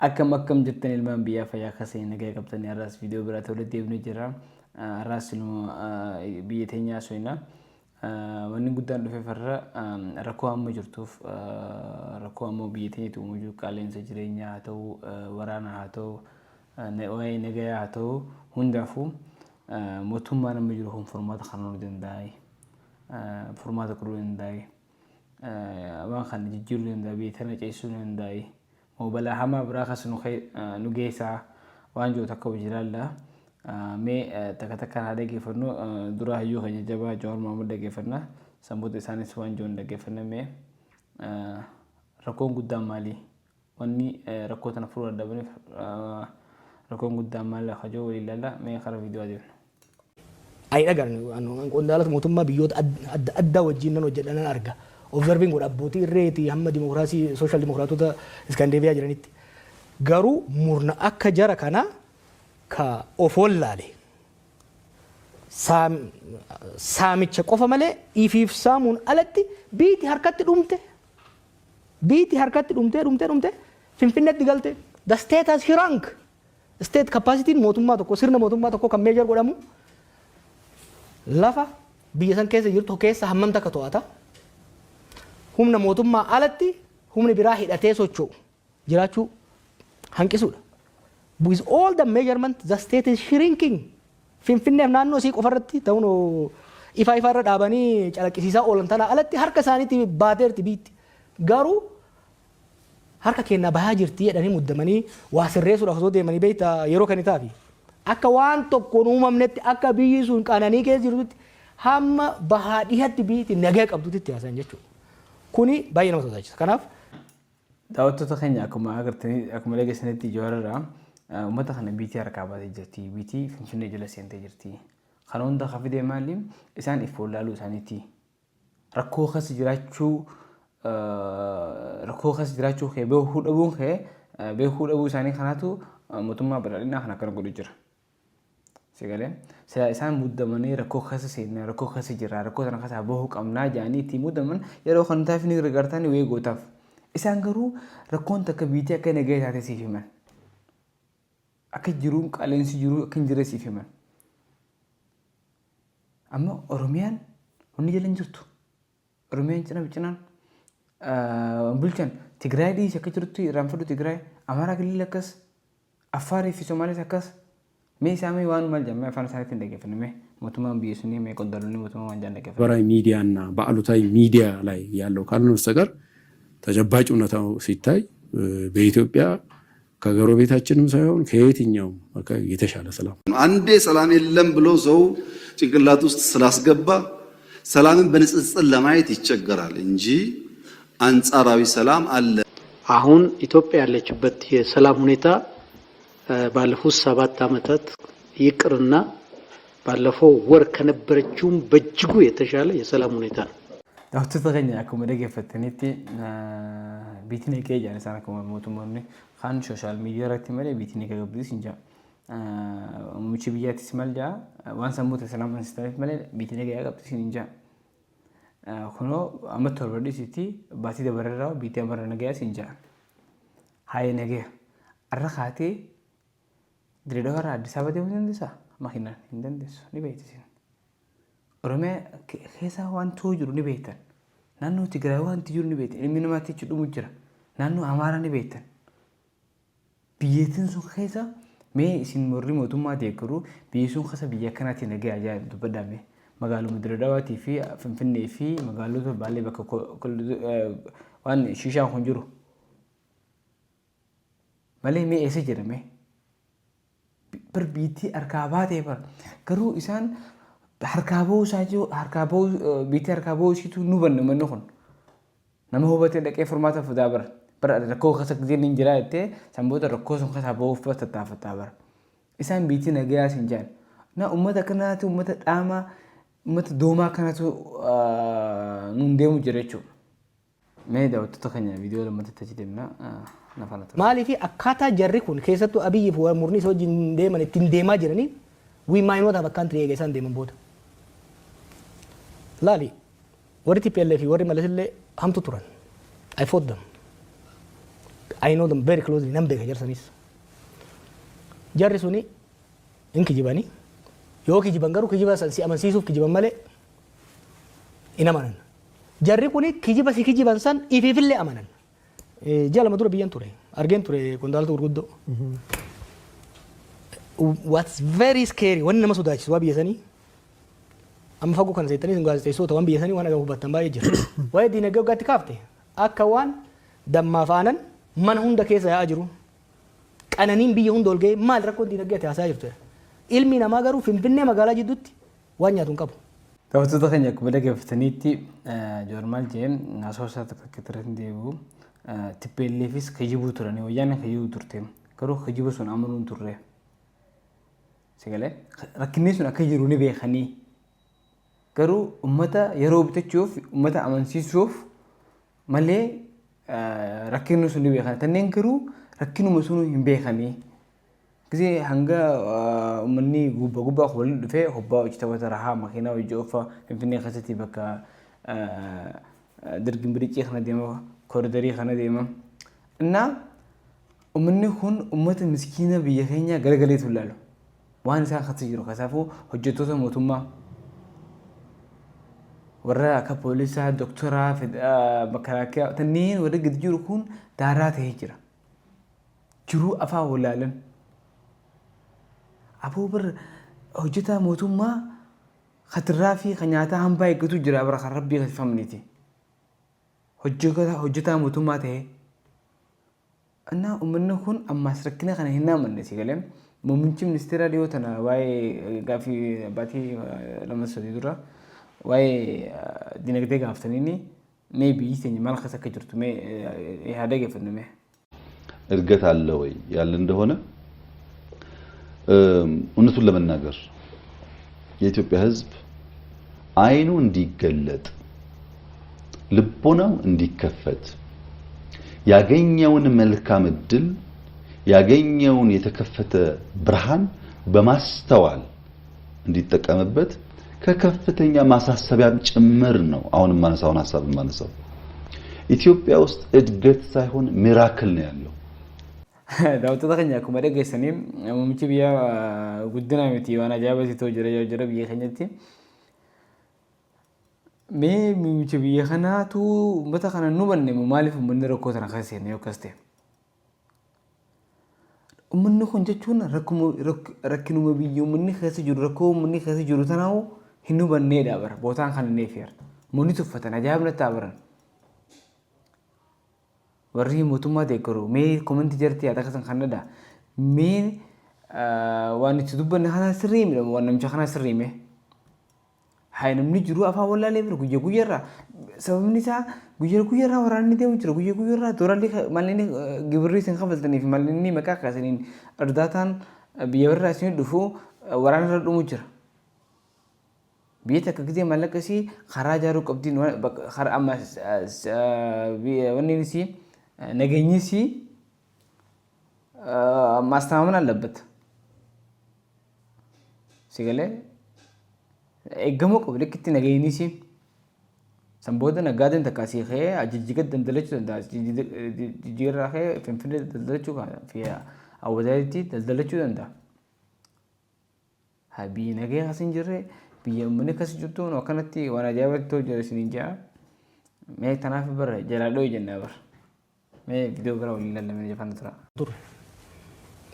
Akkam akkam jirtan ilmaan biyyaa? Fayyaa akkasii nagaa qabtanii? Har'aas viidiyoo biraatti walitti deebinee jira. Har'aas numa biyya teenyaa soina. Wanni guddaan dhufe farra rakkoo amma jirtuuf, rakkoo ammoo biyya teenyatti uumuu jiru, qaala'insa jireenyaa haa ta'u, waraana haa ta'u, waa'ee nagayaa haa ta'u, hundaafuu mootummaan amma jiru kun furmaata kennuu danda'a. Furmaata godhuu danda'a. Waan kana jijjiiruu danda'a, biyya tana ceesisuu danda'a. Moo balaa hamaa biraa kas nu geessaa waan jiru takka hojii ilaalla. Mee takka takkaan haa dhaggeeffannu. Dura hayyuu keenya jabaa Jawaar Mohaammed dhaggeeffanna. Sanboota isaanis waan jiru dhaggeeffanna. Mee rakkoon guddaan maali? Wanni rakkoo tana furuu dadhabaniif rakkoon guddaan maali akka jiru waliin ilaalla. Mee karaa viidiyoo adeemna. Ani dhagarne qondaalota mootummaa biyyoota adda addaa wajjin nan hojjedha, nan arga. Observing godha, abbootii irreetii hamma dimokiraasii sooshaal dimokiraatota Iskaandeeviyaa jiranitti. Garuu murna akka jara kanaa ka of wallaale, saamicha qofa malee, ifiif saamuun alatti biiti harkatti dhumte. Biiti harkatti dhumtee dhumtee dhumte Finfinneetti galte. The state has shrunk. State capacity mootummaa tokko, sirna mootummaa tokko kan measure godhamu lafa biyya san keessa jirtu keessa hammam takka to'ata. Humna mootummaa alatti humni biraa hidhatee socho'u jiraachuu hanqisuudha. With all the measurement, the state is shrinking. Finfinneef naannoo isii qofarratti ta'uun ifa ifa irra dhaabanii calaqqisiisaa oolan tanaa alatti harka isaaniitti baateerti biitti. Garuu harka keenyaa bahaa jirti jedhanii muddamanii waa sirreessuudhaaf osoo deemanii, beektaa, yeroo kan itaafi. Akka waan tokkoon uumamnetti, akka biyyi sun qananii keessa jirtutti, hamma bahaa dhihatti biyyi nagaa qabdutti haasayan jechuudha. Kuni baay'ee nama sodaachisa. Kanaaf Daawwattoota keenya, akkuma agartanii, akkuma dhageessanitti, Jawaararraa uummata kana biitii harkaa baatee jirti. Biitii Finfinnee jala seentee jirti. Kana hunda kan fide maali? Isaan if wallaaluu isaaniiti. Rakkoo keessa jiraachuu kee beekuu dhabuun kee, beekuu dhabuu isaanii kanaatu mootummaa badhaadhinaa kana akkana godhu jira. Sigalee sila isaan muddamanii rakkoo keessa seennaa, rakkoo keessa jirra, rakkoo sana keessaa bahuu qabnaa jedhanii itti muddaman, yeroo kan taaf ni gargaartanii wayii gootaaf. Isaan garuu rakkoon takka biitii akka nagaa taate siif himan. Akka jiruun qaala'insi jiruu akka hin jirre siif himan. Amma Oromiyaan wanni jala hin jirtu. Oromiyaan cina cinaan bulchan Tigraay dhiisi, akka jirutti irraanfadhu Tigraay, Amaaraa kililli akkas, Affaarii fi Somaaliis akkas. Mee isaa mee waan maal jedhamee afaan isaaniitiin dhaggeeffanne, mee mootummaan biyya sunii, mee qondaalonni mootummaa waan jedhan dhaggeeffanne. ማህበራዊ ሚዲያና በአሉታዊ ሚዲያ ላይ ያለው ካልሆነ በስተቀር ተጨባጭ እውነታው ሲታይ በኢትዮጵያ ከጎረቤታችንም ሳይሆን ከየትኛውም አካባቢ የተሻለ ሰላም አንዴ ሰላም የለም ብሎ ሰው ጭንቅላት ውስጥ ስላስገባ ሰላምን በንጽጽር ለማየት ይቸገራል እንጂ አንጻራዊ ሰላም አለ። አሁን ኢትዮጵያ ያለችበት የሰላም ሁኔታ ባለፉት 7 ዓመታት ይቅርና ባለፈው ወር ከነበረችውም በእጅጉ የተሻለ የሰላም ሁኔታ ነው። Daawwattoota keenya, akkuma dhaggeeffattanitti, biitiin eegee jedhan isaan akkuma mootummoonni kaan social media irratti malee biitiin eegee qabdis hin jira. Muummichi biyyaattis maal jaa, waan sammuu sana amansiisaniif malee biitiin eegee qabdis hin jira. Kunoo amma 7 dhisitti baatii dabarreerraa biitii amarra nagayaas hin jira. Haayee nagaya. Arra kaatee Dirreedawaa irraa Addis Ababa deemuu dandeessaa? Makiinaan hin dandeessu, ni beekti. Oromiyaa keessa wanti jiru ni beektan. Naannoo Tigraay wanti jiru ni beektan. Ilmi namaatti achi dhumu jira. Naannoo Amaaraa ni beektan. Biyyattiin sun keessa, mee isin warri mootummaa deeggaru, biyyi sun keessa biyya akkanaatti nagaya ajaa'ib dubbadhaa mee. Magaaluma Dirreedawaatii fi Finfinnee fi magaalota baay'ee bakka waan shiishaan kun jiru. Malee mee eessa jira mee? Bar biittii harkaa baatee bar, garuu isaan harkaa bahuu isaa jiru, harkaa bahuu biittii, harkaa bahuu isiitu nu banne. Manni kun nama hubatee dhaqee furmaata fidaa bara bara rakkoo keessa giseen hin jiraa jettee sanboota rakkoo sun keessaa bahuuf tattaafattaa bara. Isaan biittii nagayaa sin jaan na ummata akkanaatu, ummata dhaamaa, ummata doomaa akkanatu nuun deemu jira jechuudha. Mee daawwattoota keenya, viidiyoo lammatatti achi deemna, nafana tura. Maaliif akkaataa jarri kun, keessattuu Abiyyi fi murni isa wajjin deeman, ittiin deemaa jiranii, we might not have a country eega isaan deeman booda. Laali, warri TPLF fi warri Malas illee hamtu turan. I fought them. I know them very closely, nan beeka jarsanis. Jarri suni hin kijibanii, yoo kijiban garuu kijiba san si amansiisuuf kijiban malee hin amanan. Jarri kuni kijiba si kijiban san ifiifillee amanan. Ji'a 2 dura biyyan ture. Argeen ture qondaalota gurguddoo. What's very scary, wanni nama sodaachisu waa biyya sanii, amma fagoo kana seettanii isin gaazexeessitoota waan biyya sanii waan agamu hubattan baay'ee jira. Waa'ee diinagdee waggaatti kaafte akka waan dammaaf aanan mana hunda keessa yaa'aa jiru. Qananiin biyya hunda ol ga'ee, maal rakkoon diinagdee ati haasaa jirtu? Ilmi namaa garuu Finfinnee magaalaa jidduutti waan nyaatu hin qabu. Daawwattoota keenya, akkuma dhaggeeffatanitti Jawaar maal jee haasawaa isaa tokko akka irratti deebi'u, TPLFis kijibuu turanii, Wayyaaneen kijibuu turte, garuu kijiba sun amanuu hin turre. Sagalee rakkinni sun akka jiru ni beekanii, garuu uummata yeroo bitachuuf, uummata amansiisuuf malee rakkinni sun ni beekan. Kanneen garuu rakkinuma sun hin beekanii. Gisee hanga uummanni gubbaa gubbaa waliin dhufee hobbaa hojii taphata rahaa makiinaa hojii oofaa Finfinnee keessatti bakka Dargin Biriccii kana deema, koridarii kana deema. Innaa uummanni kun uummata miskiina biyya keenyaa garagaleetu ilaalu. Waan isaan keessa jiru keessaafuu hojjettoota mootummaa warra akka poolisaa, doktoraa, makalaakiyaa kanneen warra gadi jiru kun daaraa ta'ee jira. Jiruu afaan walaalan. Aboo bar hojjetaa mootummaa katirraa fi kan nyaataa hambaa eeggatu jira bara kan rabbii kasifamniiti. Hojjetaa mootummaa ta'ee. Innaa uummanni kun ammaas rakkina kana hin amanne, si galee. Muummichi ministeeraa dhiyoo tana waa'ee gaaffii baatii 2-3 dura waa'ee dinagdee gaafataniini, mee biyyi teenya maal keessa akka jirtu mee haa dhaggeeffannu mee. እድገት አለ ወይ ያለ እንደሆነ፣ እውነቱን ለመናገር የኢትዮጵያ ሕዝብ አይኑ እንዲገለጥ፣ ልቦናው እንዲከፈት፣ ያገኘውን መልካም እድል፣ ያገኘውን የተከፈተ ብርሃን በማስተዋል እንዲጠቀምበት ከከፍተኛ ማሳሰቢያም ጭምር ነው። አሁን የማነሳውን ሀሳብ የማነሳው ኢትዮጵያ ውስጥ እድገት ሳይሆን miracle ነው ያለው። Daawwattoota keenya, akkuma dhageessanii muummichi biyyaa guddina miti, waan ajaa'ibaati ta'u jira jira biyya keenyatti. Mee muummicha biyya kanaatu uummata kana nu banne moo maaliif uummanni rakkoo tana keessa seenne yoo akkas ta'e? Uummanni kun jechuun rakkinuma biyya uummanni keessa jiru, rakkoo uummanni keessa jiru tanaa'u hin hubanneedha bara bootaan kan inni feera. Moonni tuffatan ajaa'ibna ta'a baran. Warri mootummaa deeggaru mee comment jalatti yaada akkasan kan dhadha. Mee waan itti dubbanne kana sirrii miti, waan namicha kana sirrii mee. Haa namni jiru afaan wallaalee bira guyya guyyarraa, sababni isaa guyya guyyarraa waraanni deemu jira, guyya guyyarraa dooraalli malleen gibirri isin kafaltanii fi malleen maqaa kaasaniin ardaataan biyya birraa isin dhufu waraana irra dhumu jira. Biyya takka gisee maallaqa isii karaa ijaaruu qabdiin, karaa amma wanni isii nageenyi isii ማስተማመን አለበት። Sigalee eeggamuu qabu likkitti nageenyi isii. San booda naggaadeen takka asii ka'ee jijjiga daldalachuu danda'a. Jijjiirraa ka'ee Finfinnee daldalachuu fi Awwadaatti daldalachuu danda'a. Haa biyyi nagaya keessa hin jirre, biyya uummanni keessa jirtu akkanatti waan ajaa'ibatti ta'u jira isiniin jedha. Mee tanaaf bara jalaa dhooyi jennaa bara. Mee viidiyoo bira waliin ilaallamee jafana tura. Ture.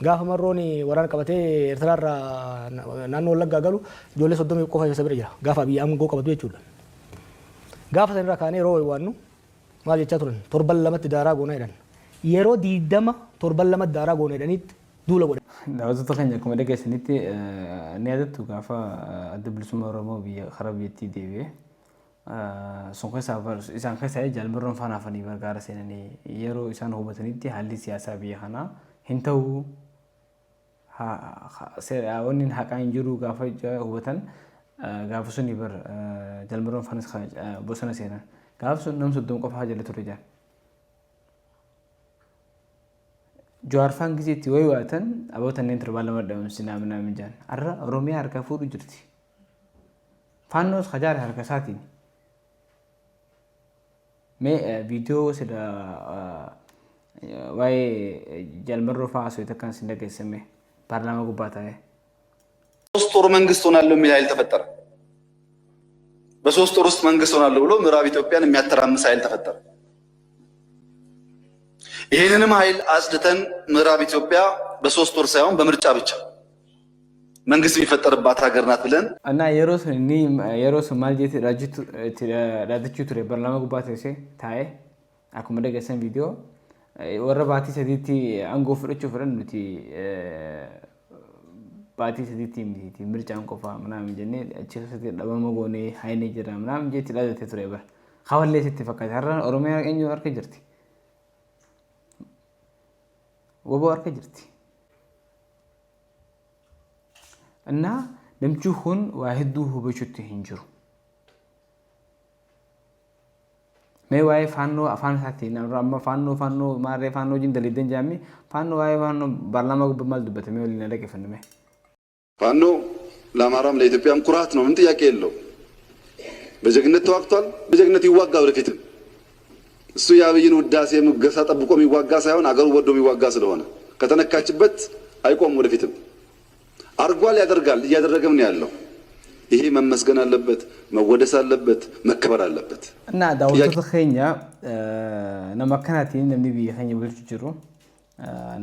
Gaafa Marroon waraana qabatee Eertiraarraa naannoo Wallaggaa galu ijoollee 30 qofa isa bira jira. Gaafa biyya aangoo qabatu jechuudha. Gaafa sanirraa kaanee yeroo waannu maal jechaa turan? Torban lamatti daaraa goona jedhan. Yeroo 20 torban lamatti daaraa goona jedhaniitti duula godhan. Daawwattoota keenya, akkuma dhageessanitti ni yaadattu gaafa Adda Bilisummaa Oromoo biyya karaa biyyattii deebi'ee sun keessaa isaan keessaa Jaal Marroon faana hafanii gargaara seenanii, yeroo isaan hubatanitti haalli siyaasaa biyya kanaa hin ta'u, wanni haqaa hin jiru gaafa hubatan, gaafa suni bar Jaal Marroon faanas bosona seenan. Gaafa sun nam 30 qofaa jala ture jaan. Jawaar faan gisee itti wayi waatan aboo tanneen torbaan lama dhabamsinaa minaamin jaan. Har'a Oromiyaa harkaa fuudhu jirti. Faannoos kajaare harka isaatiin. Mee viidiyoo sida Waa'ee Jaal Marroo fa'aa haasawee takkaan isin dhageessame paarlaamaa gubbaa taa'ee. ሶስት ወር መንግስት ሆናለሁ የሚል ኃይል ተፈጠረ። በሶስት ወር ውስጥ መንግስት ሆናለሁ ብሎ ምዕራብ ኢትዮጵያን የሚያተራምስ ኃይል ተፈጠረ። ይህንንም ኃይል አጽድተን ምዕራብ ኢትዮጵያ በሶስት ወር ሳይሆን በምርጫ ብቻ መንግስት የሚፈጠርባት ሀገር ናት ብለን እና yeroo sun inni yeroo sun maal jeetti dhaadachuu ture paarlaamaa gubbaa teessee taa'ee akkuma dhageessan viidiyoo warra baatii sadiitti aangoo fudhachuu fedhan nuti baatii sadiitti miti mircaan qofa ምናምን jennee achi keessatti dhabama goonee haynee jira ምናምን jeetti dhaadatee ture bara. Hawallee sitti fakkaate har'a Oromiyaa eenyu harka jirti? Woboo harka jirti. እና namichi kun waa hedduu hubachuutti hin jiru. Mee waa'ee faannoo afaan isaatiin amma faannoo faannoo maarree faannoo wajjin daliidan jaammi faannoo waa'ee faannoo paarlaamaa gubbaa maal dubbate mee waliin dhaggeeffannu mee. ፋኖ ለአማራም ለኢትዮጵያም ኩራት ነው። ምን ጥያቄ የለው። በጀግነት ተዋግቷል። በጀግነት ይዋጋ ወደፊትም። እሱ የአብይን ውዳሴ ሙገሳ ጠብቆ የሚዋጋ ሳይሆን አገሩ ወዶ የሚዋጋ ስለሆነ ከተነካችበት አይቆም። ወደፊትም አርጓል፣ ያደርጋል፣ እያደረገም ነው ያለው። ይሄ መመስገን አለበት፣ መወደስ አለበት፣ መከበር አለበት። እና daawwattoota keenya nama akkanaatiin namni biyya keenya bulchu jiru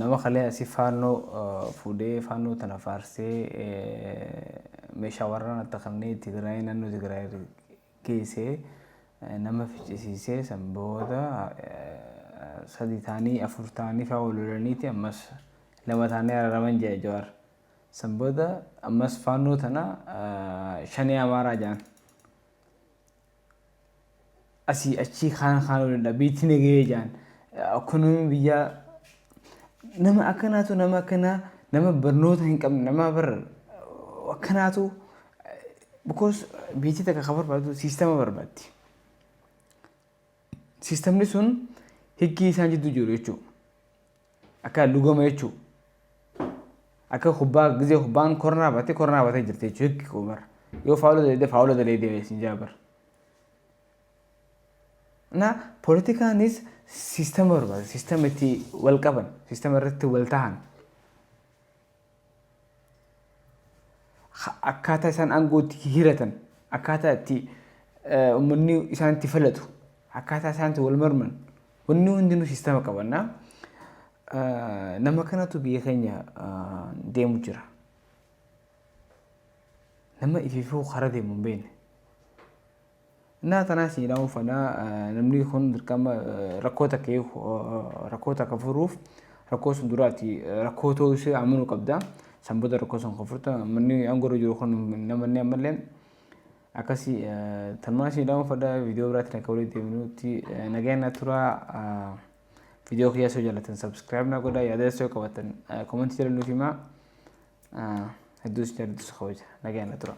nama kalee asii faannoo fuudhee faannoo tana faarsee meeshaa waraanaa taqannee Tigraay naannoo Tigraay geessee nama ficcisiisee san booda sadi ta'anii afur ta'anii fa'aa wal lolaniiti ammas lama ta'anii araaraman jedhe Jawaar. San booda ammas faannoo tana shanee Amaaraa jedhan. Asii achii kaan kaan ooludha biitti nagahee jedhan. Ekonomiin biyyaa nama akkanaatu nama akkanaa nama barnoota hin qabne nama bar akkanaatu because biyyi takka kan barbaadu siistama barbaaddi. Siistamni sun higgii isaan jidduu jiru jechuudha. Akka lugama jechuudha. Akka kubbaa gizee kubbaan kornaa baatee kornaa baatee jirti jechuudha higgi bara. Yoo faawula daleedee faawula daleedee isin jaa bara. እና politikaanis siistama barbaada. Siistama itti wal qaban, siistama irratti wal tahan. Akkaataa isaan aangoo itti hiratan, akkaataa itti uummanni isaan itti filatu, akkaataa isaan itti wal morman, wanni hundinuu siistama qabanna. Nama kanatu biyya keenya deemu jira. Nama ifiifuu karaa deemu hin beekne. እና tanaas jedhamu fana namni kun dirqama rakkoo takka rakkoo takka furuuf rakkoo sun duraati rakkoo ta'uu ishee amanuu qabda. San booda rakkoo sun kan furta manni aangoo jiru kun namanni ammallee akkasii tanumaa jedhamu fada viidiyoo biraatiin akka walitti deebinutti nagaan na tura. Viidiyoo kiyyaa soo jaallattan subscribe na godhaa yaada soo qabaattan komentii jala nuuf himaa. Hedduu isin jaalladhu kabaja nagaan na tura.